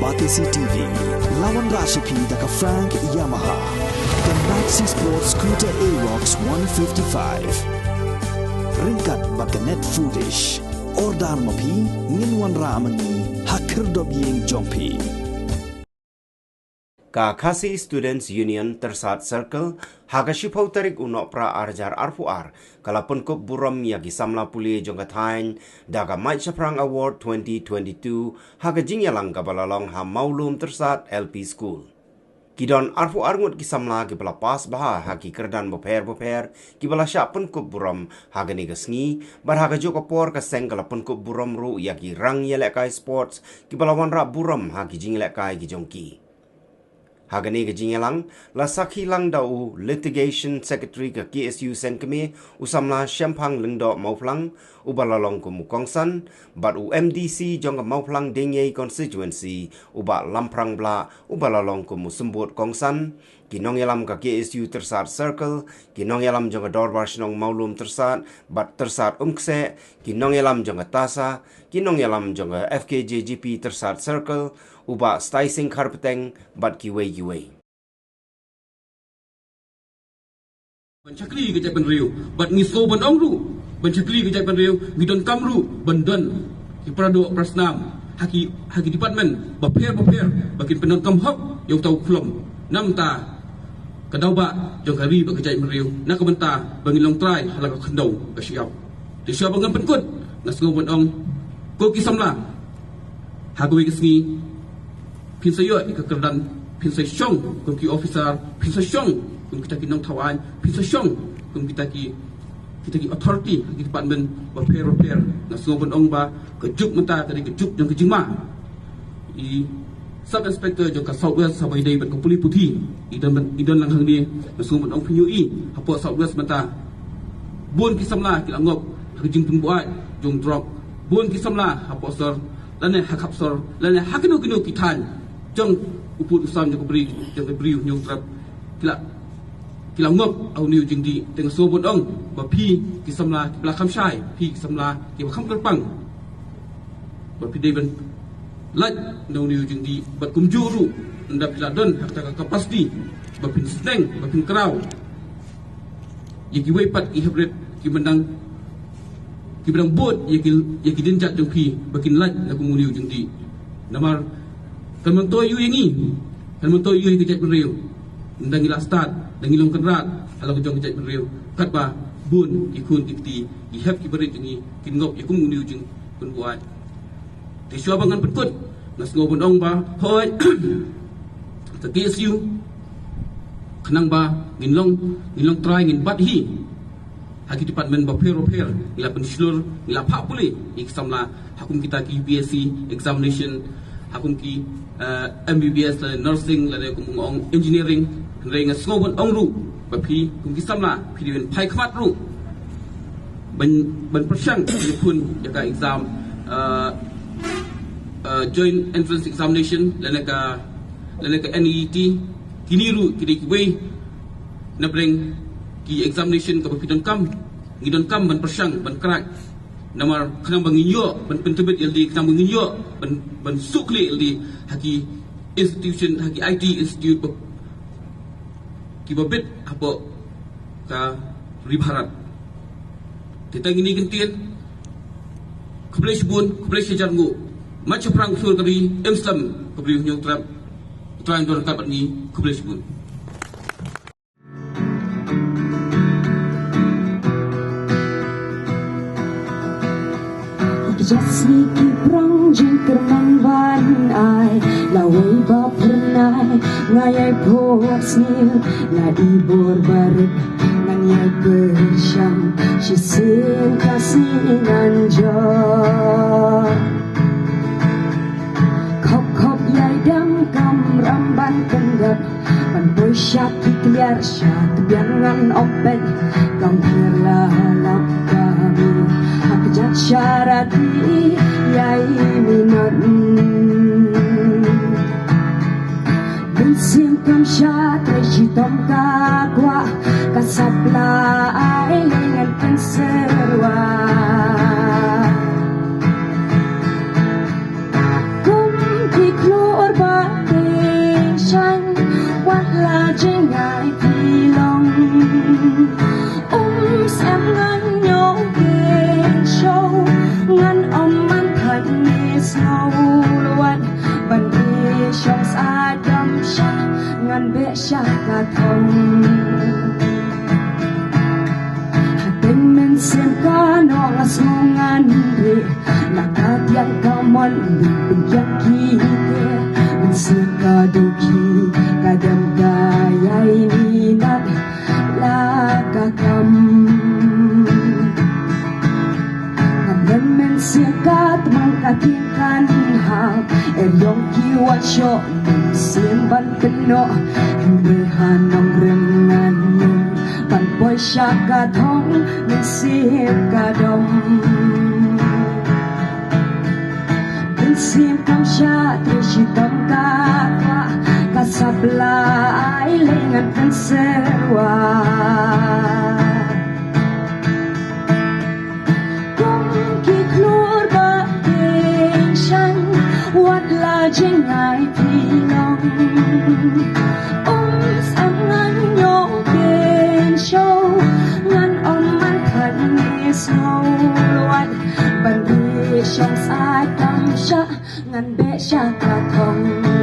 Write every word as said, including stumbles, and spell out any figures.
Batesi T V, la wanrah sha phi da ka Frank Yamaha, ka Maxi Sport Scooter Aerox one fifty-five. Ryngkat bad ka Net Foodish. Order ma phi, ngin wanrah ma ngi ha khyrdop ïing jong phi. Ka Khasi Students Union Tyrsad Circle, ha ka shiphew tarik u Nohprah ar hajar arphew ar, ka la pynkup burom ïa ki samla pule jong ka thaiñ da ka Mait Shaphrang Award twenty twenty-two, ha ka jingïalang kaba la long ha Mawlum Tyrsad L P School. Ki don arphew ar ngut ki samla kiba la pass bha ha ki kyrdan bapher bapher, kiba la shah pynkup burom ha kane ka sngi, bad ha kajuh ka por ka seng ka la pynkup burom ruh ïa ki rangïalehkai sports, kiba la wanrah burom ha ki jingïalehkai ki jong ki. Ha kane ka jingïalang, la sakhi lang da u Litigation Secretary ka K S U Sengkmie, u samla Shemphang Lyngdoh Mawphlang, uba la long kum u kongsan, bad u M D C jong ka Mawphlang Diengiei Constituency, u Bah Lamphrang Blah, uba la long kum u symbud kongsan, ki nongïalam ka K S U Tyrsad Circle, ki nongïalam jong ka Dorbar Shnong Mawlum Tyrsad, bad Tyrsad Umkse, ki nongïalam jong ka TASA, ki nongïalam jong ka F K J G P Tyrsad Circle, u Bah Staising Kharpeteng, bad kiwei kiwei. Ban shakri ka jaitbynriew, bad ngi sngew ban ong ruh, ban shakri ka jaitbynriew, ngi donkam ruh ban don ki paradoh parasnam ha ki, ha ki department bapher bapher, ba kin pyndonkam hok ïa uta u khlem. Namar ka daw ba jong ka ri bad ka jaitbynriew, na ka bynta ba ngin long trai ha la ka khyndew ka shyiap. Te shuwa ba ngan pynkut, nga sngew ban ong, ko ki samla, ha kawei ka sngi, phin sa ïoh ïa ka kyrdan, phin sa shong kum ki officer, phin sa shong kum kita ki nongthaw aiñ, phin sa shong kum kita ki, kita ki authority ha ki department bapher bapher. Nga sngew ban ong ba ka juk mynta ka dei ka juk jong ka jingma. I Sub Inspector jong ka South West, haba ïadei bad ka pule puthi, i don, i don lang hangne. Nga sngew ban ong, phin ïohi hapoh South West mynta, bun ki samla ki la ngop ha ka jingpynbuaid jong drok. Bun ki samla hapoh sor, lane ha khap sor, lane ha kino kino ki thaiñ jong u pud u sam jong ka bri, jong ka bri u Hynñiewtrep, ki la, ki la ngop ha une u jingdih. Te nga sngew ban ong ba phi ki samla kiba la kham shai, phi ki samla kiba kham kyrpang, ba phi dei ban lait na une u jingdih, bad kumjuh ruh, ynda phi la don ha kata ka capacity ba phin sneng, ba phin kraw ïa kiwei pat ki hep rit kiba dang, kiba dang bud ïa ki, ïa ki dienjat jong phi ba kin lait na kum une u jingdih. Namar kan myntoi aiu ïa ngi, kan myntoi aiu ïa ka jaitbynriew, ynda ngi la stad, ynda ngi long kynrad ha la ka jong ka jaitbynriew, katba bun ki khun ki kti, ki hep ki barit jong ngi kin ngop ïa kum une u jingpynbuaid. Te shuwa ba ngan pynkut, nga sngew ban ong ba, hooid, ka K S U, khnang ba ngin long, ngin long trai, ngin bat hi ha ki department bapher bapher, ngi la pynshlur, ngi la phah pule ïa ki samla ha kum kita ki U P S C examination, ha kum ki, eh, M B B S, lane nursing, lane kum nga ong engineering. Hynrei nga sngew ban ong ruh ba phi kum ki samla, phi dei ban phai khmat ruh ban, ban pyrshang ïa ka exam, eh, eh, Joint Entrance Examination, lane ka, lane ka N E E T. Kine ruh ki dei kiwei na pdeng ki examination kaba phi donkam, ngi donkam ban pyrshang, ban crack. Namar khnang ba ngin ïoh ban pyntbit ïalade, khnang ba ngin ïoh ban, ban suk khlieh ïalade ha ki institution, ha ki I T institute ba, kiba bit hapoh ka ri Bharat. Te tang kine ki ktien, khublei shibun, khublei shihajar nguh. Mait shaphrang shuh ka ri, im slem ka bri u Hynñiewtrep. U Trai un don ryngkat bad ngi, khublei shibun. Jasni ki prong jingkyrmen ban ai, lawei ba phyrnai, nga ïai phuh sniew, nga i bor barit, ngan ïai pyrshang, shisien ka sngi ngan jop. Khop khop ïai dem kamram ban pyndep, ban poi sha ki kliar sha tbian ngan ong peit, kam pher la lap kami ha kjat sharati ïai minot. Mynsiem kam sha trei shitom ka kwah, ka sap la ai lei ngan pynsyrwa. Kum ki klur Sha ka thong. Hateng mynsiem ka noh nga sngew ngan rieh. Na ka diang ka mon dei pynkiang ki te. Mynsiem ka dei ki ka dem ka ïai ni tat la ka kam. Ngan lem mynsiem ka tmang ka tieng kan hap. Er yong ki wan shoh mynsiem ban pynnoh. Hynrei ha nongrim ngan nym ban poi sha ka thong mynsiem ka dom. Mynsiem kam shah trei shitom ka kwah ka sap la ai lei ngan pynsyrwa. Kum ki khlur ba tieng shan wat la jingai phi long. Um sam ngan ñiewkynshiew ngan ym man than ne sngew luwat ban rieh shong sa kam shah ngan beh sha ka thong.